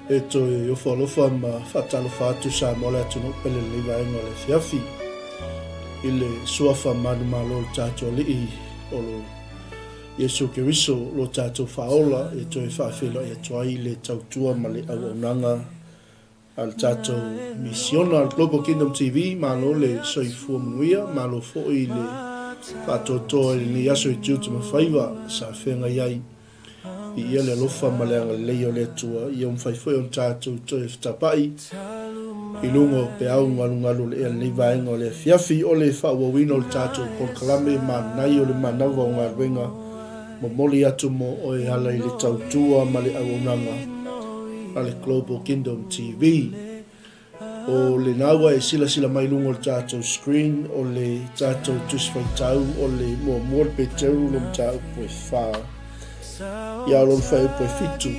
E toe ofo alofa ma faatalofa atu Samoa le atunuu pele lenei vaega o le afiafi i le suafa manumalo o le tatou Alii o lo Iesu Keriso lo tatou Faaola e toe faafeiloai atu ai le tautua ma le auaunaga a le tatou misiona a le Global Kingdom TV. Malo le soifua manuia, malo foi le faatoatoa i lenei aso i tiute ma faiva sa feagai ai. Viia le alofa ma le agalelei o le Atua, ia ua mafai foi ona tatou toe fetapa'i i luga o peau galugalu o le ea lenei vaega o le afiafi. O le faaauauina o le tatou polokalame Manai o le Manava o Galuega, momoli atu mo oe e ala i le tautua ma le auaunaga a le Global Kingdom TV. O lena ua e silasila mai i luga o le tatou screen, o le tatou Tusi Faitau, o le muamua le Peteru lo mataupu e fa, ia o lona fuaiupu e fitu,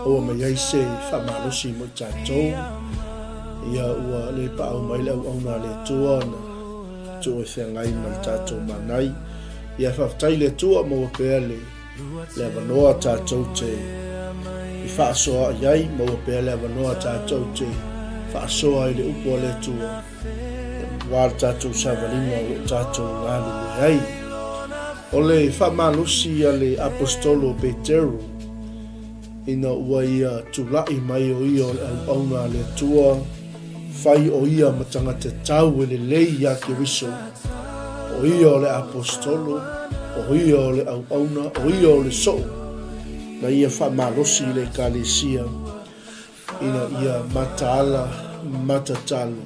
ua mai ai se faamalosi mo i tatou, ia ua le paau mai le auauna a le Atua na tuu e feagai ma le tatou manai. Ia faafetai i le Atua maua pea le le avanoa tatou te i faasoa ai, maua pea le avanoa tatou te faasoa i le upu a le Atua, aua le tatou savaliga o lo o tatou galulue ai. O le faamalosi a le Aposetolo o Peteru, ina ua ia tulai mai o ia o le auauna a le Atua, Fai o ia ma tagata tau e lelei iā Keriso, o ia o le Aposetolo, o ia o le auauna, o ia o le soo, na ia faamalosi i le Ekalesia, ina ia mataala, matatalo,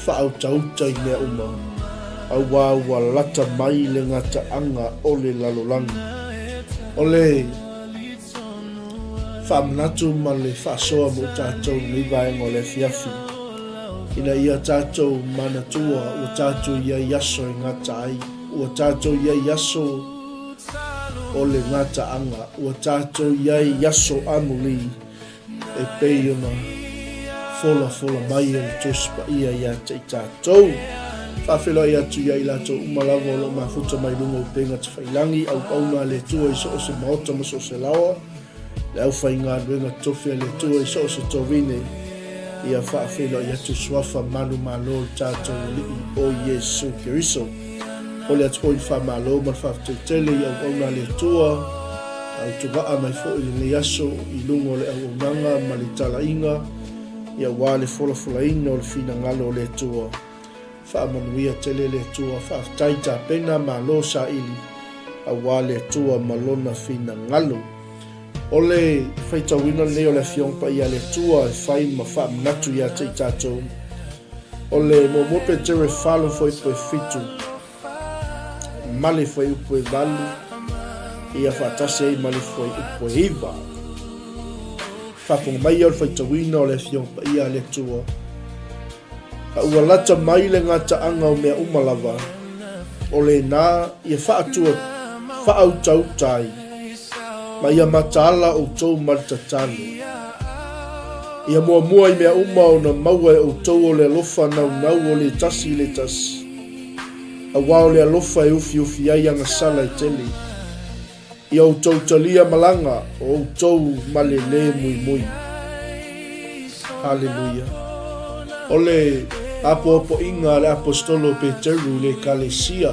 faautauta i mea uma, auā ua lata mai le gataaga o le lalolagi. O le. Faamanatu ma le faasoa mo tatou i lenei vaega o le afiafi, ina ia tatou manatua ua tatou i ai aso e gata ai, ua tatou i ai aso o le gataaga, ua tatou i ai aso amuli e pei ona folafola mai e le Tusi Paia ia te i tatou. Faafeiloai atu ia i latou uma lava o lo o mafuta mai luga o upega tafailangi, auauna a le Atua i so o se maota ma so o se laoa, le aufaigaluega tofi a le Atua i so o se tovine, ia faafeiloai atu suafa malu malo o le tatou Alii o Iesu Keriso. Momoli atu foi le faamalo ma le faafetai tele i auauna a le Atua, a utuvaa mai foi i lenei aso i luga o le auaunaga ma le talaiga, aua le folafolaina o le finagalo o le Atua. Faamanuia tele le Atua, faafetai tapena, malo saili, aua le Atua ma Lona finagalo. O le faitauina lenei o le Afioga Paia a le Atua e fai ma faamanatu ia te i tatou. O le muamua Petero e falo fuaiupu e fitu ma le fuaiupu e valu, ia faatasi ai ma le fuaiupu e iva. Faafofoga mai ia o le faitauina o le Afioga Paia a le Atua. A ua lata mai le gataaga o mea uma lava, o lena ia faatua faautauta ai, ma ia mataala outou ma le tatalo. Ia muamua i mea uma ona maua e outou o le alofa naunau o le tasi i le tasi, auā o le alofa e ufiufi ai agasala e tele. Ia outou talia malaga o outou ma le lē muimui. Haleluia. O le apoapoaiga a le Aposetolo o Peteru i le Ekalesia,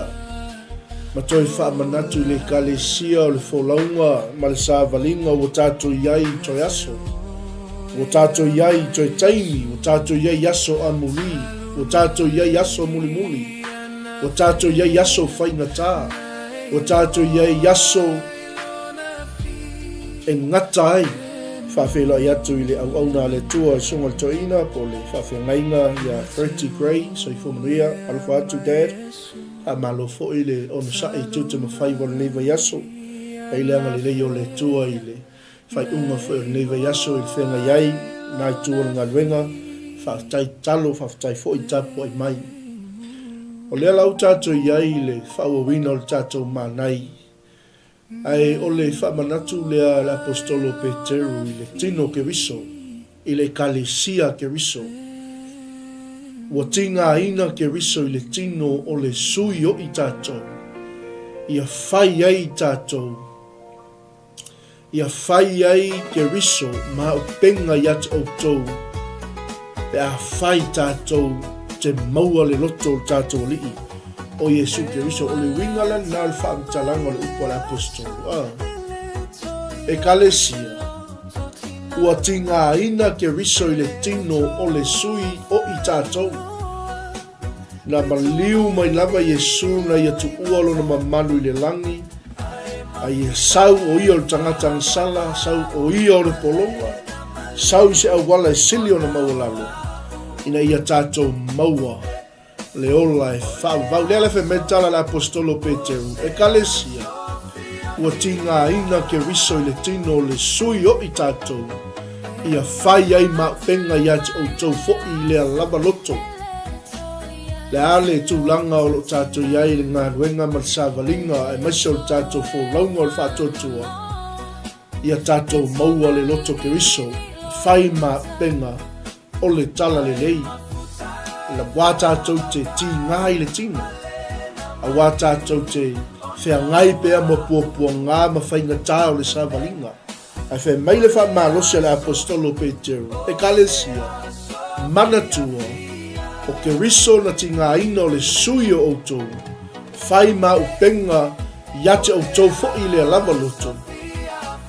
ma toe faamanatu i le Ekalesia o le folauga ma le savaliga ua tatou i ai i toe aso, ua tatou i ai i toe taimi, ua tatou i ai i aso amuli, ua tatou i ai i aso mulimuli, ua tatou i ai i aso faigata. Ua tatou i ai i aso e gata ai. Faafeiloai atu i le auauna a le Atua i Susuga i le Toeaina po o le faafeagaiga ia Freddie Gray, soifua manuia, alofa atu Dad. Faamalo foi le onosai i tiute ma faiva o lenei vaiaso. Ai le agalelei o le Atua i le faaiuga foi o lenei vaiaso i le feagai ai na itu o le galuega. Faafetai tatalo, faafetai foi tapuai mai. O lea la ua tatou i ai i le faaauauina o le tatou manai, ae o le faamanatu lea a le Aposetolo o Peteru i le tino o Keriso, i le Ekalesia a Keriso. Ua tigaina Keriso i le tino o le sui o i tatou, ia fai ai i tatou. Ia fai ai Keriso ma upega ia te outou, pe afai tatou te maua le loto o le tatou Alii, o Iesu Keriso. O le uiga la lena o le faamatalaga o le upu a le Aposetolo, a Ekalesia, ua tigaina Keriso i le tino o le sui o i tatou. Na maliu mai lava Iesu na ia tuua lona mamalu i le lagi, a ia sau o ia o le tagata agasala, sau o ia o le pologa, sau i se auala e sili ona maualalo, ina ia tatou maua le ola e faavavau. Lea la e fai mai le tala a le Aposetolo o Peteru, Ekalesia, ua tigaina Keriso i le tino o le sui o i tatou, ia fai ai maupega ia te outou foi i lea lava loto. Le a le tulaga o lo o tatou i ai i le galuega ma le savaliga aemaise o le tatou folauga o le faatuatua, ia tatou maua le loto Keriso, fai maupega o le talalelei, aua tatou te tīgā i le tino, aua tatou te feagai pea ma puapuagā ma faigatā o le savaliga. Ae fai mai le faamalosi a le Aposetolo o Peteru, Ekalesia, manatua, o Keriso na tigāina o le sui o outou, fai ma upega ia te outou foi i lea lava loto,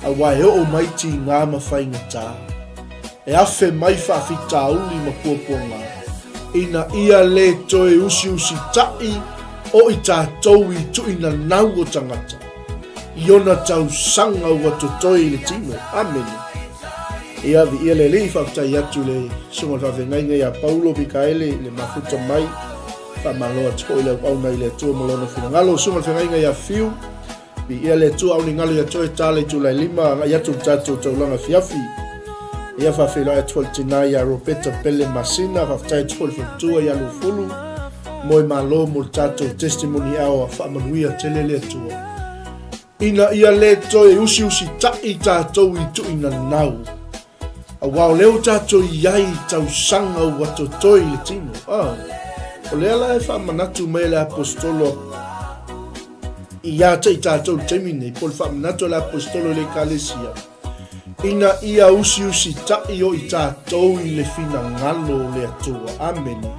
aua e oo mai tigā ma faigata, e afe mai faafitauli ma puapuagā, ina ia le toe usiusitaʻi o i tatou i tuinanau o tagata. I ona tausaga ua totoe i le tino. Amene. Ia, viia le Alii, faafetai atu i le Susuga i le Faafeagaiga ia Paulo Mikaele i le mafuta mai. Faamalo atu foi i le auauna i le Atua ma lona finagalo. Susuga i le Feagaiga ia Fiu, viia le Atua, aoni galo ia toe tala i Tulailima, agai atu le tatou taulaga afiafi. Ia faafeiloai atu foi le tina ia Ropeta Pele Masina, faafetai atu foi le faletua ia Lufulu. Moe malo mo le tatou testimony hour faamanuia tele le Atua. Ina ia le toe usiusitaʻi tatou i tuinanau, aua o lea ua tatou i ai i tausaga ua totoe i le tino. Ah, o lea la e faamanatu mai e le Aposetolo ia te i tatou i le taimi nei, po o le faamanatu a le Aposetolo i le Ekalesia, Ina ia usiusitaʻi o i tatou i le finagalo o le Atua. Amene.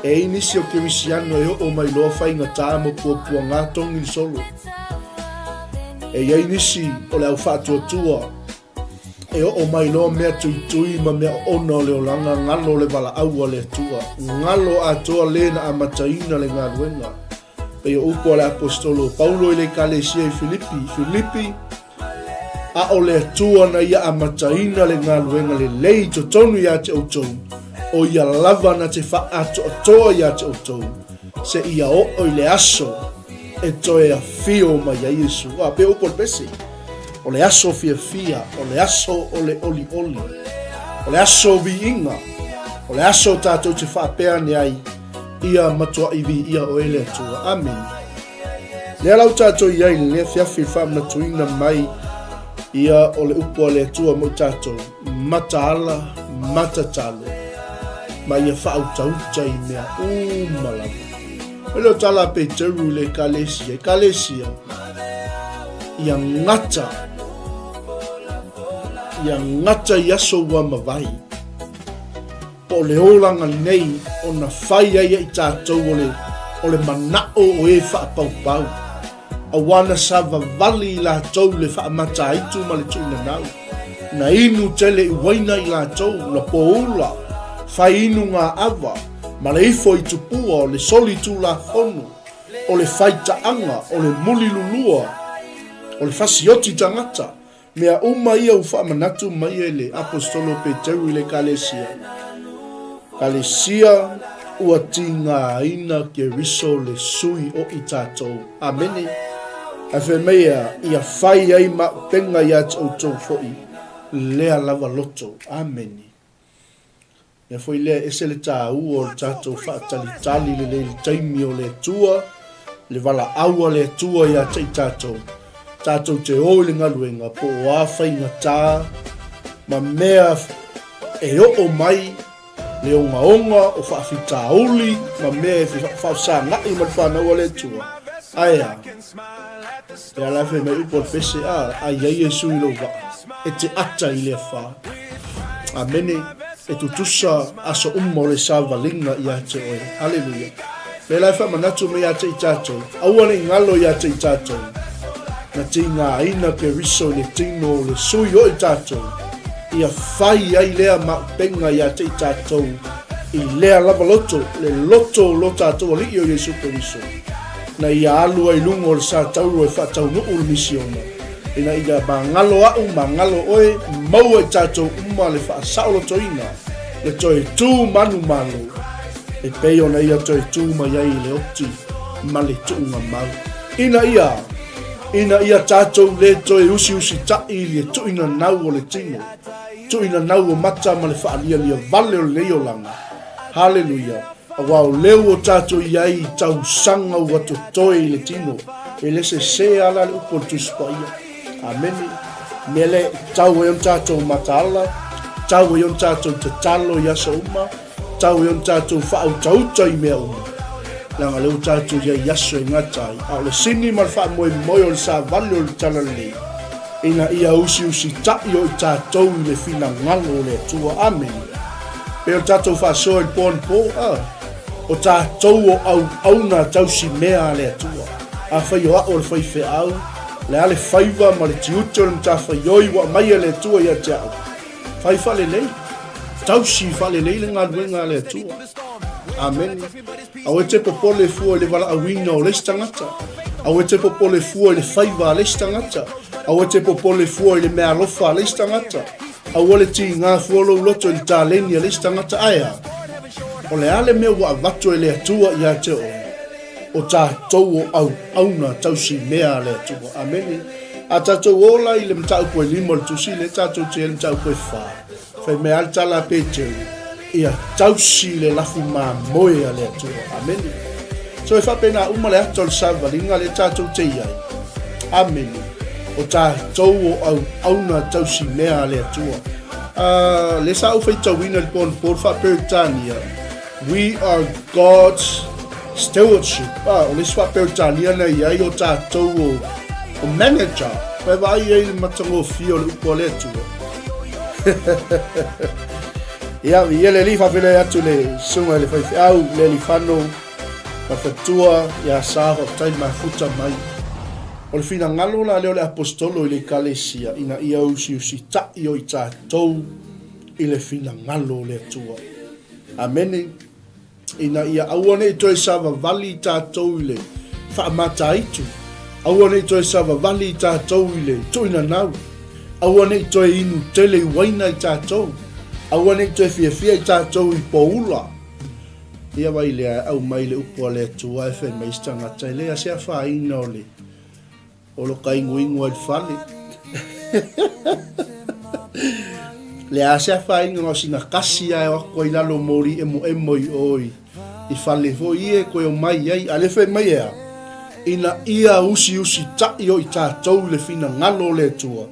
E i nisi o Kerisiano e oo mai loa faigata ma puapuagā togi le solo. E i ai nisi o le au faatuatua e oo mai loa mea tuitui ma mea oona o le olaga galo le valaau a le Atua. Galo atoa le na amataina le galuega. Pei o upu a le Aposetolo o Paulo i le Ekalesia i Filipi, Filipi, a o le Atua na ia amataina le galuega lelei i totonu ia te outou, o ia lava na te faaatoatoa ia te outou, seia oo i le aso e toe afio mai ai Iesu. A, pei o upu o le pese, o le aso fiafia, o le aso o le olioli, o le aso o viiga, o le aso tatou te faapea ane ai, Ia matuaʻi viia oe le Atua. Amene. Lea la ua tatou i ai i lenei afiafi faamanatuina mai ia o le upu a le Atua mo i tatou, mataala, matatalo, ma ia faautauta i mea uma lava. O le tala a Peteru i le Ekalesia, Ekalesia, ia gata, ia gata i aso ua mavae. Po o le olaga nei ona fai ai e i tatou o le, o le manaʻo o e faapaupau, auā na savavali i latou le faamataitu ma le tuinanau, na inu tele i uaina i latou, na pōula, fai inu ngā ava, ma le ifo i tupua o le soli tulafono, o le faitaaga, o le mulilulua, o le fasioti tagata, Mea uma ia ua faamanatu mai e le Aposetolo o Peteru i le Ekalesia. Ekalesia ua tigaina Keriso le sui o i tatou. Amene. Ae fai mai ea, ia fai ai maupega ia te outou foi, lea lava loto. Amene. Mea foi lea e ese le tāua o le tatou faatalitali lelei i le taimi o le Atua, le valaau a le Atua ia te i tatou, tatou te o i le galuega po o a faigata ma mea e oo mai le ogaoga o faafitauli ma mea e faafesagaʻi ma le fanau a le Atua. Ae a? E ala fai mai upu o le pese, a, a i ai Iesu i lou vaa, e te ata i le afa. Amene. E tutusa aso uma o le savaliga ia te oe. Haleluia. Me la e faamanatu mai ia te i tatou, aua ne i galo ia te i tatou, na tigaina Keriso i le tino o le sui o i tatou, ia fai ai lea maupenga ia te i tatou i lea lava loto, le loto o lo tatou Alii o Iesu Keriso, na ia alu ai i luga o le sa tauro e faataunuu le misiona, ina ia magalo a'u, magalo oe, maua i tatou uma le faasaolotoina, le toe tu manumalo, e pei ona ia toe tu mai ai i le oti ma le tuuga mau. Ina ia, ina ia tatou le toe usiusitaʻi i le tuuina nau o le tino, tuuina nau o mata ma le faalialia vale o lenei olaga. Haleluia! Aua o lea ua tatou i ai i tausaga ua totoe i le tino, e le sesē lava la le upu o le Tusi Paia. Amene. Mea lea e tau ai ona tatou mataala, tau ai ona tatou tatalo i aso uma, tau ai ona tatou faautauta i mea uma. Leaga lea ua tatou i ai i aso e gata ai, a o le sini ma le faamoemoe o le savali o le Talalelei, ina ia usiusitaʻi o i tatou i le finagalo o le Atua. Amene. Pei o le tatou faasoa i le po anapo, a, o tatou o auauna tausi mea a le Atua. Afai o a'u o le faifeau, le a le faiva ma le tiute o le matafaioi ua aumai e le Atua ia te a'u? Fai faalelei. Tausi faalelei le galuega a le Atua. Amene. Aua e te popole fua i le valaauina o le isi tagata. Aua e te popole fua i le faiva a le isi tagata. Aua e te popole fua i le meaalofa a le isi tagata. Aua le tigā fua lou loto i le taleni a le isi tagata. Ae a? O le a le mea ua avatu e le Atua ia te oe? O tatou o auauna tausi mea a le Atua. Amene. A tatou ola i le mataupu e lima o le Tusi, lea tatou te i ai i le mataupu e fa. Fai mai lava le tala a Peteru, ia tausi le lafu mamoe a le Atua. Amene. So e faapena uma le ata o le savaliga lea tatou te i ai. Amene. O tatou o auauna tausi mea a le Atua. Uh, le sa ou faitauina i le po anapo faa-Peretania, We are God's stewardship. Ah, o le isi faa-Peretania na i ai o tatou o, o manager. Ua e vaai ai i le matagofie o le upu a le Atua. Ia, viia le Alii, faafeiloai atu le susuga i le faifeau, le Alifano, ma le faletua, ia Sa, faafetai le mafuta mai. O le finagalo la lea o le Aposetolo i le Ekalesia, ina ia usiusitaʻi o i tatou i le finagalo o le Atua. Amene. Ina ia aua ne i toe savavali i tatou i le faamataitu, aua ne i toe savavali i tatou i le tuuinanau, aua ne i toe inu tele i uaina i tatou, aua ne i toe fiafia i tatou i poula. Ia vai lea e aumai le upu a le Atua e fai mai se tagata, e leai se afaina o le O lo ka ingoingo ai le fale. Le a se afaina o sina kasi ae o aku ai lalo moli emo emo i oi i fale foi e koe o mai ai. A le fai mai ea, ina ia usi usi taʻi o i tatou i le finagalo o le Atua,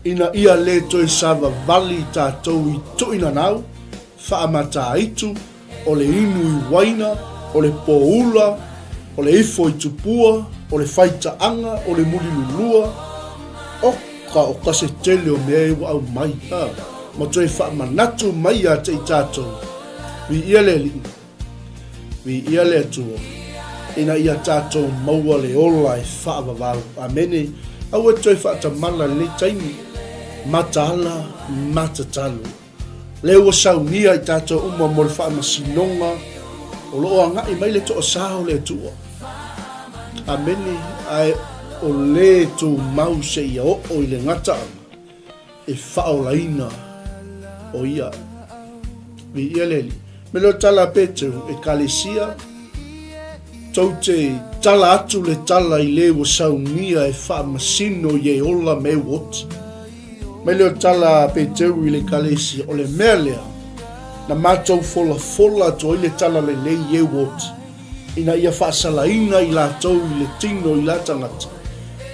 ina ia le toe savavali i tatou i tuuinanau, faamataitu, o le inu i uaina, o le pōula, o le ifo i tupua, o le faitaaga, o le mulilulua, oka o ka se tele o mea e ua aumai, a, ma toe faamanatu mai ia te i tatou, viia le Alii, viia le Atua, ina ia tatou maua le ola e faavavau. Amene. Aua e toe faatamala i lenei taimi. Mataala, matatalo. Lea ua saunia i tatou uma mo le faamasinoga o lo o agai mai le toasā o le Atua. Amene, ae o le tumau seia oo i le gataaga e faaolaina o ia. Viia le Alii. Me leo tala a Peteru, Ekalesia, tou te tala atu le tala i le ua saunia e faamasino i e ola me ua oti. Mai lea o tala a Peteru i le Ekalesia, o le mea lea na matou folafola atu ai le tala lelei i e ua oti, ina ia faasalaina i latou i le tino i la tagata,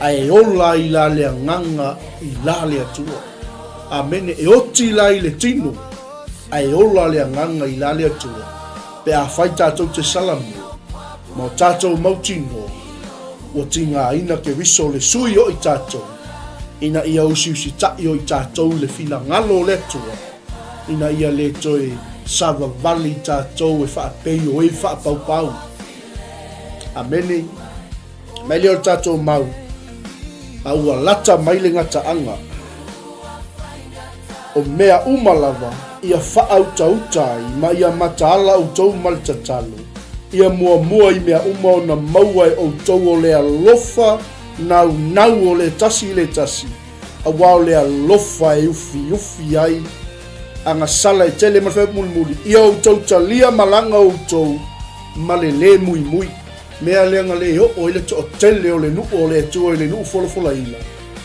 ae ola ai la le agaga i la le Atua. Amene, e oti la i le tino, ae ola le agaga i la le Atua, pe afai tatou te salamua ma o tatou mautinoa. Ua tigaina Keriso le Sui o i tatou, ina ia usiusitaʻi o i tatou i le finagalo o le Atua, ina ia le toe savavali i tatou e faapei o e faapaupau. Amene. Mai lea o le tatou mau, a ua lata mai le gataaga o mea uma lava ia faautauta ai ma ia mataala outou ma le tatalo, ia muamua i mea uma ona maua e outou o le alofa naunau o le tasi i le tasi, aua o le alofa e ufiufi ai agasala e tele ma le fai mulimuli, ia outou talia malaga outou ma le lē muimui. Mea lea na le oo ai le toatele o le nuu o le Atua i le nuu folafolaina,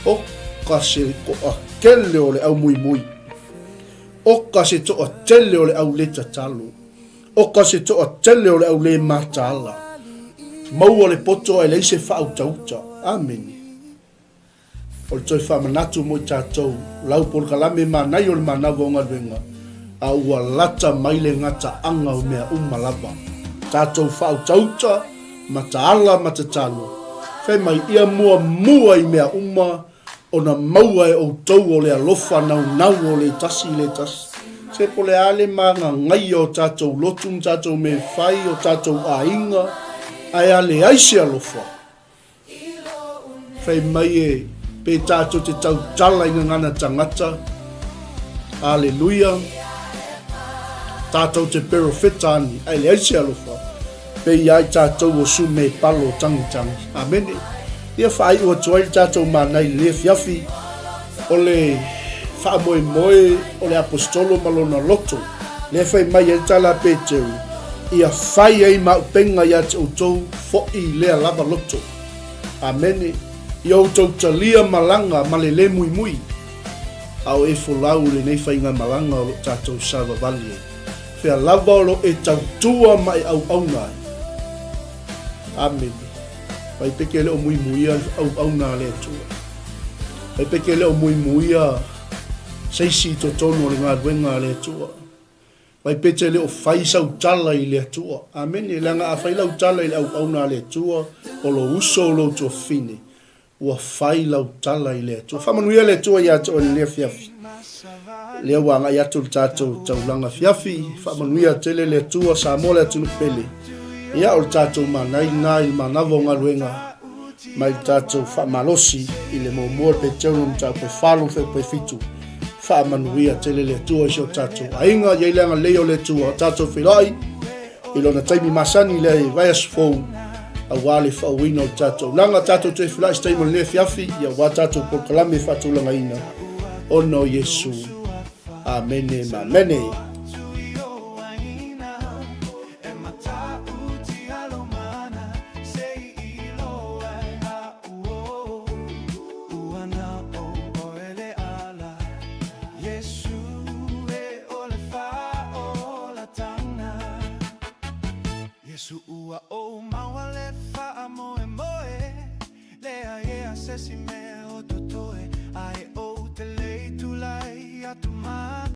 oka se toatele o le au muimui, oka se toatele o le au le tatalo, oka se toatele o le au le mataala. Maua le poto ae leai se faautauta. Amene. O le toe faamanatu mo i tatou, lau polokalame manaia o le manava o galuega, a ua lata mai le gataaga o mea uma lava. Tatou faautauta, mataala ma tatalo, fai mai ia muamua i mea uma ona maua e outou o le alofa naunau o le tasi i le tasi. Se po o le a le magagaia o tatou lotu ma tatou mea e fai, o tatou aiga, ae a leai se alofa, Fai mai e, pe tatou te tautala i gagana tangata. Aleluia. Tatou te perofeta ani, ae leai se alofa. Pe ia ai tatou o sume palo tangitangi. Amene. Ia faaiu atu ai le tatou manai i lenei afiafi o le faamoemoe o le aposetolo ma lona loto. Lea fai mai ai le tala a Peteru, Ia fai ai maupega ia te outou foʻi lea lava loto. Amene. Ia outou talia malaga ma le le muimui, a o e folau i lenei faigamalaga o lo tatou savavali ai. Fea lava o lo e tautua ma e auauna ai. Amene. Vai pe ke le o muimuia le auauna a le Atua. Vai pe ke le o muimuia se isi i totonu o le galuega a le Atua. Vai pe te le o fai sau tala i le Atua. Amene. Leaga a fai lau tala i le auauna a le Atua, o lou uso o lou tuafafine, ua fai lau tala i le Atua. Faamanuia le Atua ia te oe i lenei afiafi. Lea ua agai atu le tatou taulaga afiafi. Faamanuia tele le Atua, Samoa le atunuu pele. Ia, o le tatou manai lena i le manava o galuega mai le tatou faamalosi i le muamua o le Peteru mataupu e 8 fuaiupu e 7. Faamanuia tele le Atua i si o tatou aiga. Ia i le agalelei o le Atua, tatou feiloai i lona taimi masani lea i vaiaso fou aua le faauina o le tatou laga. Tatou toe feiloai se taimi o lenei afiafi, ia aua tatou polokalame faatulagaina ona o Iesu. Amene ma amene.